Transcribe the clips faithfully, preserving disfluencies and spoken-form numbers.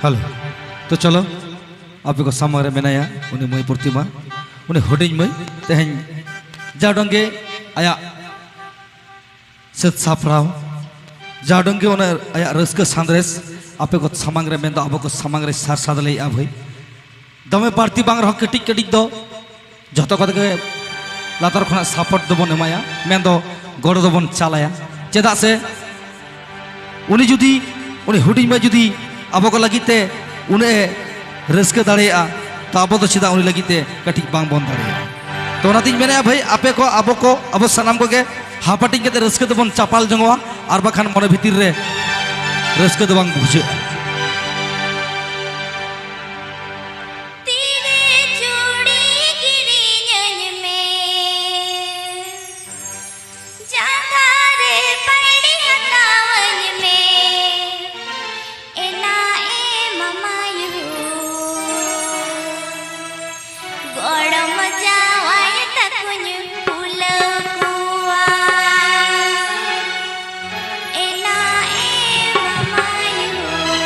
Hello. ᱛᱚ ᱪᱚᱞᱚ, ᱟᱯᱮ ᱠᱚ ᱥᱟᱢᱟᱝ ᱨᱮ ᱢᱮᱱᱟᱭᱟ ᱩᱱᱤ ᱢᱟᱹᱭ ᱯᱨᱚᱛᱤᱢᱟ, ᱩᱱᱤ ᱦᱩᱰᱤᱧ ᱢᱟᱹᱭ᱾ ᱛᱮᱦᱮᱧ ᱡᱟ ᱩᱰᱟᱹᱝ ᱜᱮ ᱟᱭᱟᱜ ᱥᱟᱹᱛ ᱥᱟᱯᱲᱟᱣ, ᱡᱟ ᱩᱰᱟᱹᱝ ᱜᱮ ᱚᱱᱟ ᱟᱭᱟᱜ ᱨᱟᱹᱥᱠᱟᱹ ᱥᱟᱸᱫᱮᱥ ᱟᱯᱮ ᱠᱚ ᱥᱟᱢᱟᱝ ᱨᱮ, ᱢᱮᱱᱫᱚ ᱟᱵᱚ ᱠᱚ ᱥᱟᱢᱟᱝ ᱨᱮ ᱥᱟᱨ ᱥᱟᱫ ᱞᱟᱹᱭᱮᱜᱼᱟ ᱵᱷᱟᱹᱭ᱾ ᱫᱚᱢᱮ ᱵᱟᱹᱲᱛᱤ ᱵᱟᱝ ᱨᱮᱦᱚᱸ ᱠᱟᱹᱴᱤᱡ ᱠᱟᱹᱴᱤᱡ ᱫᱚ ᱡᱷᱚᱛᱚ ᱠᱚᱛᱮ ᱜᱮ ᱞᱟᱛᱟᱨ ᱠᱷᱚᱱᱟᱜ ᱥᱟᱯᱳᱨᱴ ᱫᱚᱵᱚᱱ ᱮᱢᱟᱭᱟ, ᱢᱮᱱᱫᱚ ᱜᱚᱲᱚ ᱫᱚᱵᱚᱱ ᱪᱟᱞᱟᱭᱟ᱾ ᱪᱮᱫᱟᱜ ᱥᱮ ᱩᱱᱤ ᱡᱩᱫᱤ, ᱩᱱᱤ ᱦᱩᱰᱤᱧ ᱢᱟᱹᱭ ᱡᱩᱫᱤ ᱟᱵᱚ ᱠᱚ ᱞᱟᱹᱜᱤᱫ ᱛᱮ ᱩᱱᱟᱹᱜ ᱮ ᱨᱟᱹᱥᱠᱟᱹ ᱫᱟᱲᱮᱭᱟᱜᱼᱟ, ᱛᱚ ᱟᱵᱚ ᱫᱚ ᱪᱮᱫᱟᱜ ᱩᱱᱤ ᱞᱟᱹᱜᱤᱫ ᱛᱮ ᱠᱟᱹᱴᱤᱡ ᱵᱟᱝ ᱵᱚᱱ ᱫᱟᱲᱮᱭᱟᱜᱼᱟ? ᱛᱚ ᱚᱱᱟᱛᱤᱧ ᱢᱮᱱᱮᱫᱼᱟ ᱵᱷᱟᱹᱭ, ᱟᱯᱮ ᱠᱚ, ᱟᱵᱚ ᱠᱚ, ᱟᱵᱚ ᱥᱟᱱᱟᱢ ᱠᱚᱜᱮ ᱦᱟᱯᱟᱴᱤᱧ ᱠᱟᱛᱮ ᱨᱟᱹᱥᱠᱟᱹ ᱫᱚᱵᱚᱱ ᱪᱟᱯᱟᱞ ᱡᱚᱝᱚᱜᱼᱟ, ᱟᱨ ᱵᱟᱠᱷᱟᱱ ᱢᱚᱱᱮ ᱵᱷᱤᱛᱤᱨ ᱨᱮ ᱨᱟᱹᱥᱠᱟᱹ ᱫᱚ ᱵᱟᱝ ᱵᱩᱡᱷᱟᱹᱜᱼᱟ᱾ ᱛᱤᱨᱮ ᱪᱩᱲᱤ ᱠᱤᱨᱤᱧᱟᱹᱧ ᱢᱮ, ᱡᱟᱸᱜᱟ ᱨᱮ ᱯᱟᱹᱭᱲᱤ ᱦᱟᱛᱟᱣᱟᱹᱧ ᱢᱮ, ᱮᱱᱟ ᱮ ᱢᱟᱢᱟᱭᱩ᱾ ᱜᱚᱲᱚᱢ ᱡᱟᱶᱟᱭ ᱛᱟᱠᱚᱧ ᱵᱷᱩᱞᱟᱹᱣ ᱠᱚᱣᱟ, ᱮᱱᱟ ᱮ ᱢᱟᱢᱟᱭᱩ᱾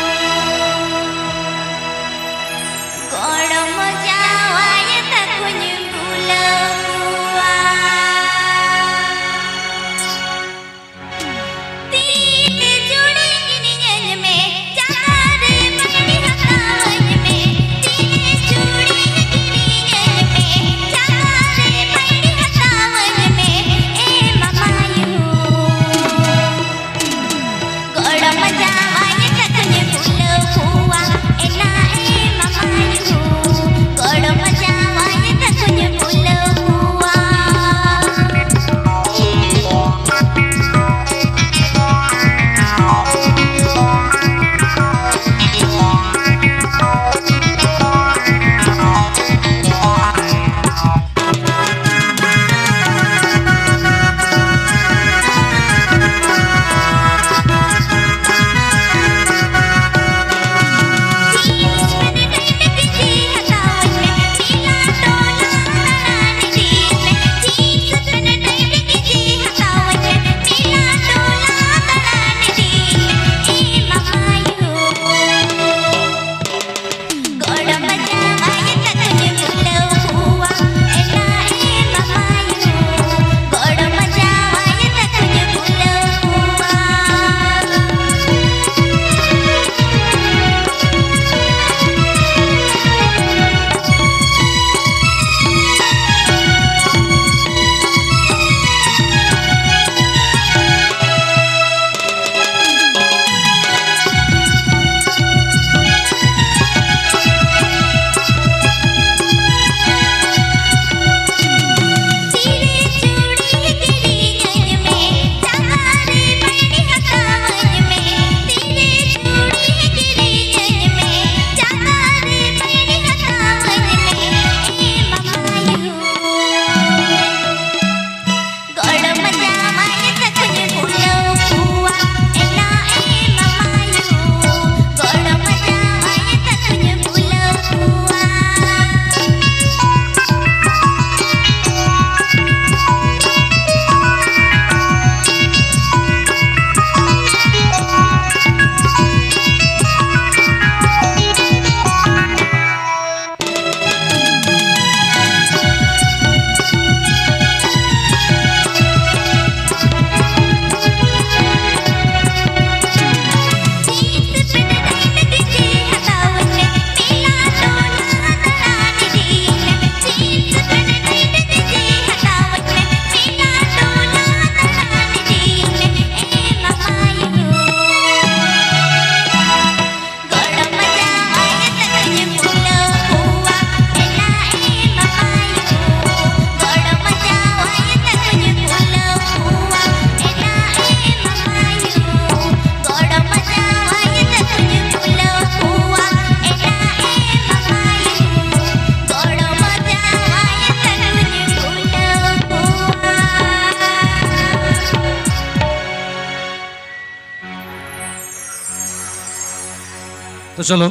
ᱪᱚᱞᱚ,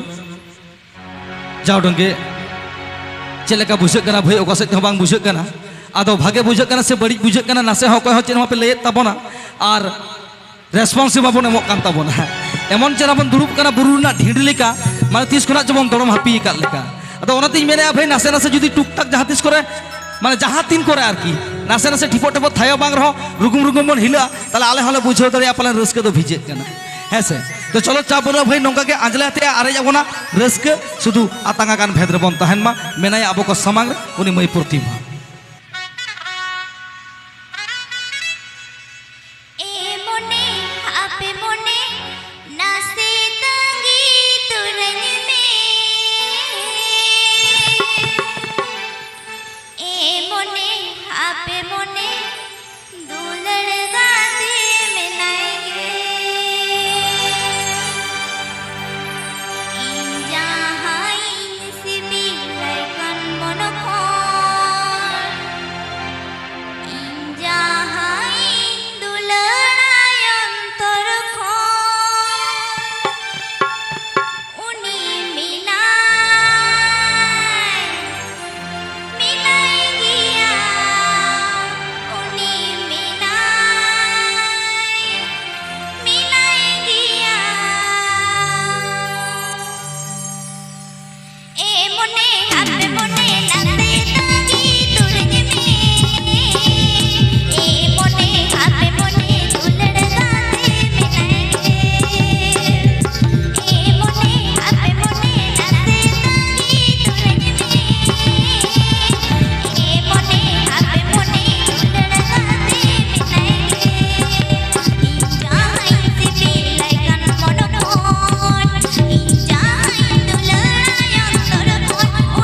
ᱡᱟ ᱩᱰᱟᱹᱝ ᱜᱮ ᱪᱮᱫ ᱞᱮᱠᱟ ᱵᱩᱡᱷᱟᱹᱜ ᱠᱟᱱᱟ ᱵᱷᱟᱹᱭ? ᱚᱠᱟ ᱥᱮᱫ ᱛᱮᱦᱚᱸ ᱵᱟᱝ ᱵᱩᱡᱷᱟᱹᱜ ᱠᱟᱱᱟ᱾ ᱟᱫᱚ ᱵᱷᱟᱜᱮ ᱵᱩᱡᱷᱟᱹᱜ ᱠᱟᱱᱟ ᱥᱮ ᱵᱟᱹᱲᱤᱡ ᱵᱩᱡᱷᱟᱹᱜ ᱠᱟᱱᱟ, ᱱᱟᱥᱮ ᱦᱚᱸ ᱚᱠᱚᱭ ᱦᱚᱸ ᱪᱮᱫ ᱦᱚᱸ ᱵᱟᱯᱮ ᱞᱟᱹᱭᱮᱫ ᱛᱟᱵᱚᱱᱟ᱾ ᱟᱨ ᱨᱮᱥᱯᱚᱱᱥ ᱦᱚᱸ ᱵᱟᱵᱚᱱ ᱮᱢᱚᱜ ᱠᱟᱱ ᱛᱟᱵᱚᱱᱟ᱾ ᱮᱢᱚᱱ ᱪᱮᱦᱨᱟ ᱵᱚᱱ ᱫᱩᱲᱩᱵ ᱠᱟᱱᱟ ᱵᱩᱨᱩ ᱨᱮᱱᱟᱜ ᱰᱷᱤᱸᱰ ᱞᱮᱠᱟ, ᱢᱟᱱᱮ ᱛᱤᱥ ᱠᱷᱚᱱᱟᱜ ᱪᱚᱵᱚᱱ ᱫᱚᱲᱚᱢ ᱦᱟᱹᱯᱤ ᱟᱠᱟᱫ ᱞᱮᱠᱟ᱾ ᱟᱫᱚ ᱚᱱᱟᱛᱤᱧ ᱢᱮᱱᱮᱫᱼᱟ ᱵᱷᱟᱹᱭ, ᱱᱟᱥᱮ ᱱᱟᱥᱮ ᱡᱩᱫᱤ ᱴᱩᱠ ᱴᱟᱠ ᱡᱟᱦᱟᱸ ᱛᱤᱥ ᱠᱚᱨᱮ, ᱢᱟᱱᱮ ᱡᱟᱦᱟᱸ ᱛᱤᱱ ᱠᱚᱨᱮ ᱟᱨᱠᱤ, ᱱᱟᱥᱮ ᱱᱟᱥᱮ ᱴᱷᱤᱯᱚᱜ ᱴᱷᱤᱯᱚᱜ ᱛᱷᱟᱭᱚ ᱵᱟᱝ ᱨᱮᱦᱚᱸ ᱨᱩᱜᱩᱢ ᱨᱩᱜᱩᱢ ᱵᱚᱱ ᱦᱤᱞᱟᱹᱜᱼᱟ, ᱛᱟᱦᱞᱮ ᱟᱞᱮ ᱦᱚᱸᱞᱮ ᱵᱩᱡᱷᱟᱹᱣ ᱫᱟᱲᱮᱭᱟᱜᱼᱟ ᱯᱟᱞᱮᱱ ᱨᱟᱹᱥᱠᱟᱹ ᱫᱚ ᱵᱷᱤᱡᱟᱹᱜ ᱠᱟᱱᱟ᱾ ᱦᱮᱸ ᱥᱮ? ᱛᱚ ᱪᱚᱞᱚ ᱪᱟ ᱯᱟᱹᱣᱨᱟᱹ ᱵᱷᱟᱹᱭ ᱱᱚᱝᱠᱟ ᱜᱮ ᱟᱸᱡᱽᱞᱮ ᱟᱛᱮ ᱟᱨᱮᱡ ᱟᱵᱚᱱᱟ, ᱨᱟᱹᱥᱠᱟᱹ ᱥᱩᱫᱷᱩ ᱟᱛᱟᱝ ᱟᱠᱟᱱ ᱵᱷᱮᱫ ᱨᱮᱵᱚᱱ ᱛᱟᱦᱮᱱ ᱢᱟ᱾ ᱢᱮᱱᱟᱭᱟ ᱟᱵᱚ ᱠᱚ ᱥᱟᱢᱟᱝ ᱨᱮ ᱩᱱᱤ ᱢᱟᱹᱭ ᱯᱨᱚᱛᱤᱢᱟ᱾ ᱮ ᱢᱚᱱᱮ, ᱟᱯᱮ ᱢᱚᱱᱮ, ᱱᱟᱥᱮ ᱛᱟᱺᱜᱤ ᱛᱩᱨᱟᱹᱧ ᱢᱮ᱾ ᱮ ᱢᱚᱱᱮ, ᱟᱯᱮ ᱢᱚᱱᱮ, ᱫᱩᱞᱟᱹᱲ ᱜᱟᱛᱮ ᱢᱮᱱᱟᱭ ᱜᱮ᱾ ᱤᱧ ᱡᱟᱦᱟᱸᱭᱤᱧ ᱥᱤᱵᱤᱞᱟᱭ ᱠᱟᱱ ᱢᱚᱱ ᱠᱷᱚᱱ, ᱤᱧ ᱡᱟᱦᱟᱸᱭᱤᱧ ᱫᱩᱞᱟᱹᱲᱟᱭ ᱚᱱᱛᱚᱨ ᱠᱷᱚᱱ, ᱩᱱᱤ ᱢᱮᱱᱟᱭ, ᱢᱮᱱᱟᱭ ᱜᱮᱭᱟ, ᱩᱱᱤ ᱢᱮᱱᱟᱭ, ᱢᱮᱱᱟᱭ ᱜᱮᱭᱟ᱾ ᱮ ᱢᱚᱱᱮ, ᱟᱯᱮ ᱢᱚᱱᱮ, ᱱᱟᱥᱮ ᱛᱟᱺᱜᱤ ᱛᱩᱨᱟᱹᱧ ᱢᱮ᱾ ᱮ ᱢᱚᱱᱮ, ᱟᱯᱮ ᱢᱚᱱᱮ, ᱫᱩᱞᱟᱹᱲ ᱜᱟᱛᱮ ᱢᱮᱱᱟᱭ ᱜᱮ᱾ ᱮ ᱢᱚᱱᱮ, ᱟᱯᱮ ᱢᱚᱱᱮ, ᱱᱟᱥᱮ ᱛᱟᱺᱜᱤ ᱛᱩᱨᱟᱹᱧ ᱢᱮ᱾ ᱮ ᱢᱚᱱᱮ, ᱟᱯᱮ ᱢᱚᱱᱮ, ᱫᱩᱞᱟᱹᱲ ᱜᱟᱛᱮ ᱢᱮᱱᱟᱭ ᱜᱮ᱾ ᱤᱧ ᱡᱟᱦᱟᱸᱭ ᱥᱤᱵᱤᱞᱟᱭ ᱠᱟᱱ ᱢᱚᱱ ᱠᱷᱚᱱ, ᱤᱧ ᱡᱟᱦᱟᱸᱭ ᱫᱩᱞᱟᱹᱲᱟᱭ ᱚᱱᱛᱚᱨ ᱠᱷᱚᱱ,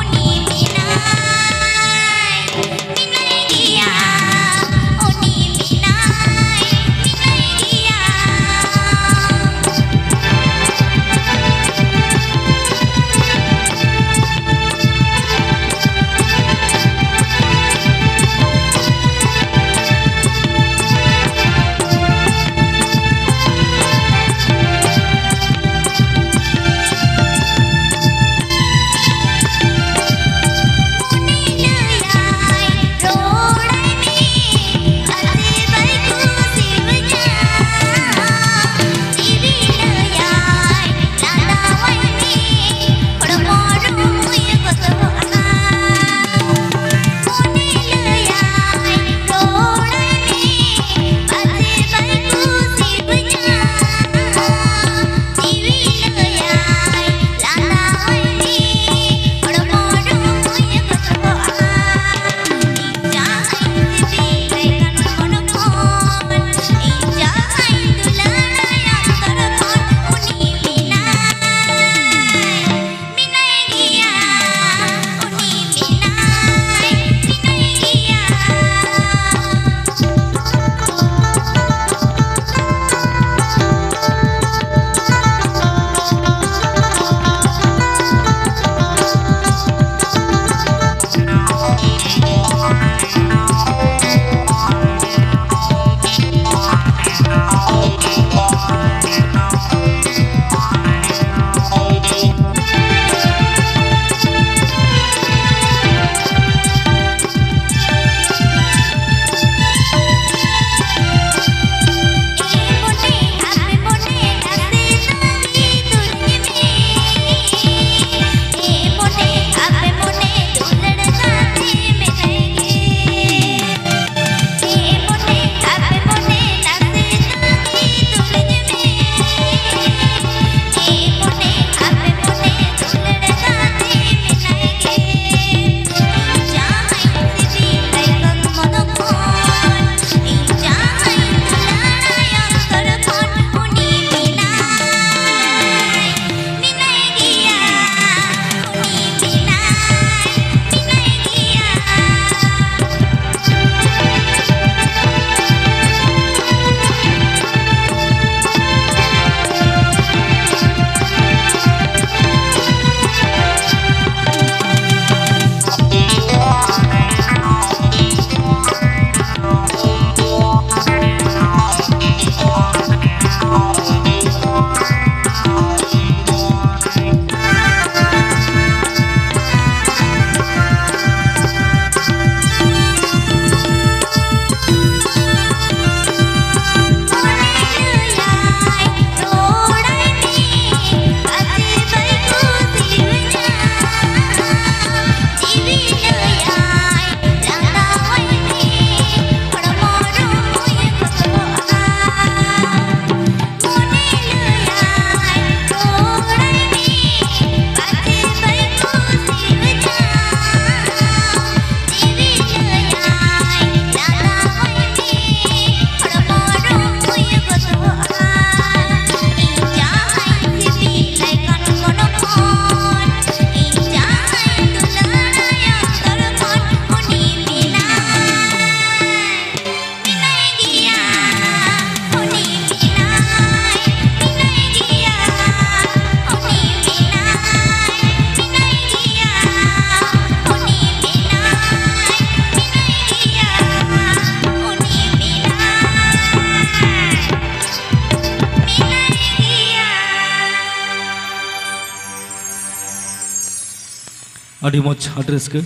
ᱟᱹᱰᱤ ᱢᱚᱡᱽ, ᱟᱹᱰᱤ ᱨᱟᱹᱥᱠᱟᱹ,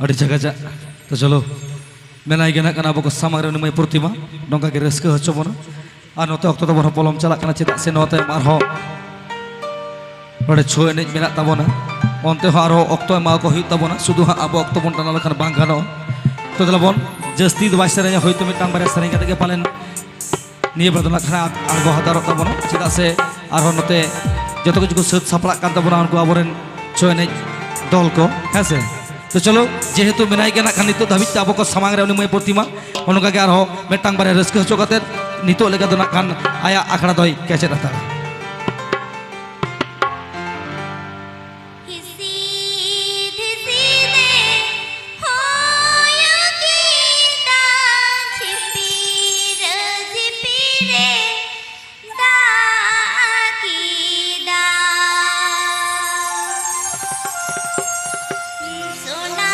ᱟᱹᱰᱤ ᱡᱟᱜᱟᱡᱟᱜ᱾ ᱛᱚ ᱪᱚᱞᱚ, ᱢᱮᱱᱟᱭ ᱜᱮ ᱱᱟᱜ ᱠᱟᱱᱟ ᱟᱵᱚ ᱠᱚ ᱥᱟᱢᱟᱝ ᱨᱮ ᱩᱱᱤ ᱢᱟᱹᱭ ᱯᱨᱚᱛᱤᱢᱟ, ᱱᱚᱝᱠᱟ ᱜᱮ ᱨᱟᱹᱥᱠᱟᱹ ᱦᱚᱪᱚ ᱵᱚᱱᱟ᱾ ᱟᱨ ᱱᱚᱛᱮ ᱚᱠᱛᱚ ᱛᱟᱵᱚᱱ ᱦᱚᱸ ᱯᱚᱞᱚᱢ ᱪᱟᱞᱟᱜ ᱠᱟᱱᱟ, ᱪᱮᱫᱟᱜ ᱥᱮ ᱱᱚᱣᱟ ᱛᱟᱭᱚᱢ ᱟᱨᱦᱚᱸ ᱱᱚᱰᱮ ᱪᱷᱳ ᱮᱱᱮᱡ ᱢᱮᱱᱟᱜ ᱛᱟᱵᱚᱱᱟ, ᱚᱱᱛᱮ ᱦᱚᱸ ᱟᱨᱦᱚᱸ ᱚᱠᱛᱚ ᱮᱢᱟᱣ ᱠᱚ ᱦᱩᱭᱩᱜ ᱛᱟᱵᱚᱱᱟ᱾ ᱥᱩᱫᱷᱩ ᱦᱟᱸᱜ ᱟᱵᱚ ᱚᱠᱛᱚ ᱵᱚᱱ ᱴᱟᱱᱟᱣ ᱞᱮᱠᱷᱟᱱ ᱵᱟᱝ ᱜᱟᱱᱚᱜᱼᱟ᱾ ᱛᱚ ᱫᱮᱞᱟ ᱵᱚᱱ, ᱡᱟᱹᱥᱛᱤ ᱫᱚ ᱵᱟᱭ ᱥᱮᱨᱮᱧᱟ, ᱦᱳᱭᱛᱳ ᱢᱤᱫᱴᱟᱝ ᱵᱟᱨᱭᱟ ᱥᱮᱨᱮᱧ ᱠᱟᱛᱮ ᱜᱮ ᱯᱟᱞᱮᱱ ᱱᱤᱭᱟᱹ ᱵᱟᱨ ᱫᱚ ᱱᱟᱜ ᱠᱷᱟᱱ ᱟᱬᱜᱚ ᱦᱟᱛᱟᱲᱚᱜ ᱛᱟᱵᱚᱱᱟ, ᱪᱮᱫᱟᱜ ᱥᱮ ᱟᱨᱦᱚᱸ ᱱᱚᱛᱮ ᱡᱚᱛᱚ ᱠᱤᱪᱷᱩ ᱠᱚ ᱥᱟᱹᱛ ᱥᱟᱯᱲᱟᱜ ᱠᱟᱱ ᱛᱟᱵᱚᱱᱟ ᱩᱱᱠᱩ ᱟᱵᱚᱨᱮᱱ ᱪᱷᱳ ᱮᱱᱮᱡ ᱫᱚᱞ ᱠᱚ, ᱦᱮᱸ ᱥᱮ᱾ ᱛᱚ ᱪᱚᱞᱚ, ᱡᱮᱦᱮᱛᱩ ᱢᱮᱱᱟᱭ ᱜᱮ ᱱᱟᱜ ᱠᱷᱟᱱ ᱱᱤᱛᱚᱜ ᱫᱷᱟᱹᱵᱤᱡ ᱛᱮ ᱟᱵᱚ ᱠᱚ ᱥᱟᱢᱟᱝ ᱨᱮ ᱩᱱᱤ ᱢᱟᱹᱭ ᱯᱨᱚᱛᱤᱢᱟ, ᱚᱱᱠᱟ ᱜᱮ ᱟᱨᱦᱚᱸ ᱢᱤᱫᱴᱟᱝ ᱵᱟᱨᱭᱟ ᱨᱟᱹᱥᱠᱟᱹ ᱦᱚᱪᱚ ᱠᱟᱛᱮ ᱱᱤᱛᱚᱜ ᱞᱮᱠᱟ ᱫᱚ ᱱᱟᱜ ᱠᱷᱟᱱ ᱟᱭᱟᱜ ᱟᱠᱷᱲᱟ ᱫᱚᱭ ᱠᱮᱪᱮᱫ ᱦᱟᱛᱟᱲᱟ᱾ ᱦᱤᱥᱤᱫ ᱦᱤᱥᱤᱫ ᱮ ᱦᱚᱭ ᱠᱮᱫᱟ, ᱡᱷᱤᱯᱤᱨ ᱡᱷᱤᱯᱤᱨ ᱮ ᱫᱟᱜ ᱠᱮᱫᱟ᱾ ᱥᱚᱱᱟ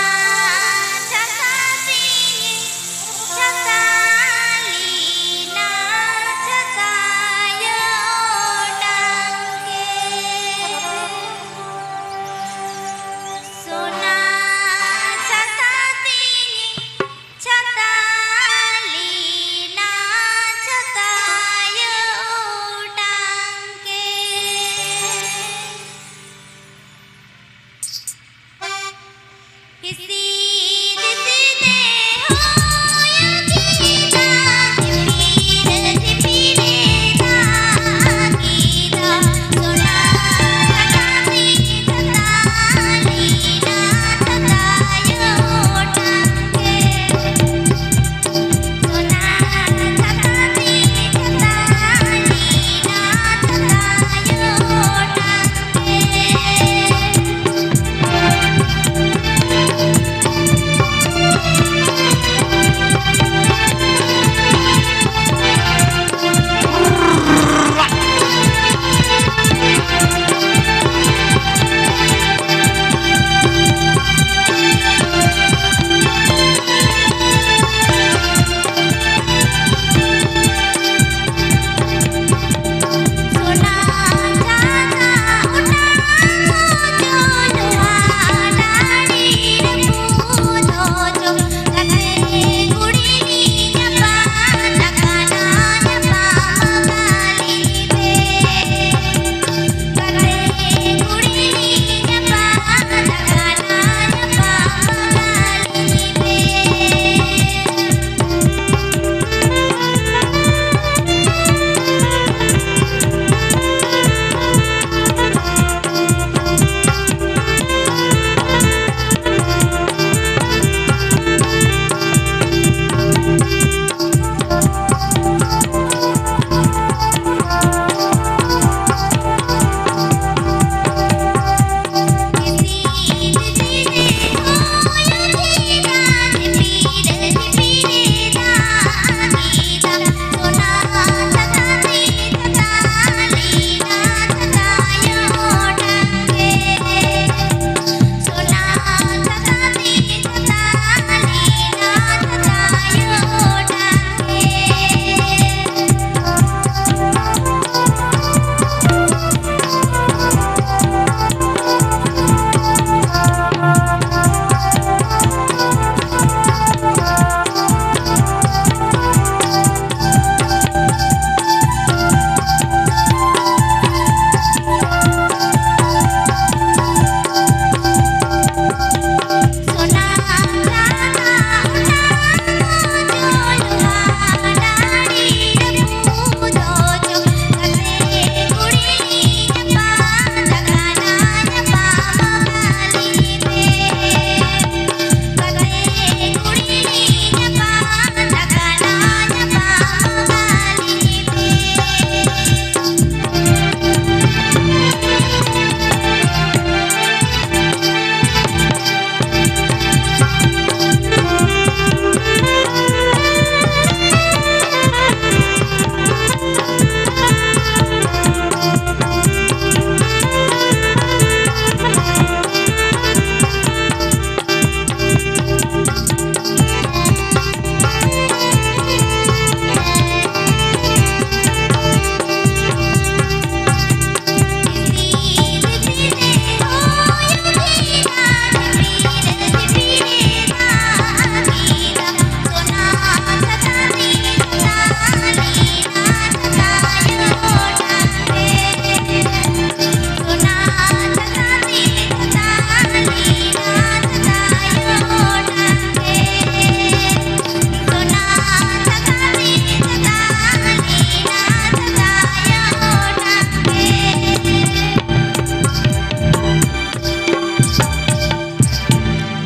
ᱪᱷᱟᱛᱟ ᱛᱮ ᱪᱷᱟᱛᱟ ᱞᱮᱱᱟ ᱪᱷᱟᱛᱟᱭᱚ᱾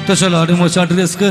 ᱛᱚ ᱪᱚᱞᱚ, ᱟᱹᱰᱤ ᱢᱚᱡᱽ, ᱟᱹᱰᱤ ᱨᱟᱹᱥᱠᱟᱹ᱾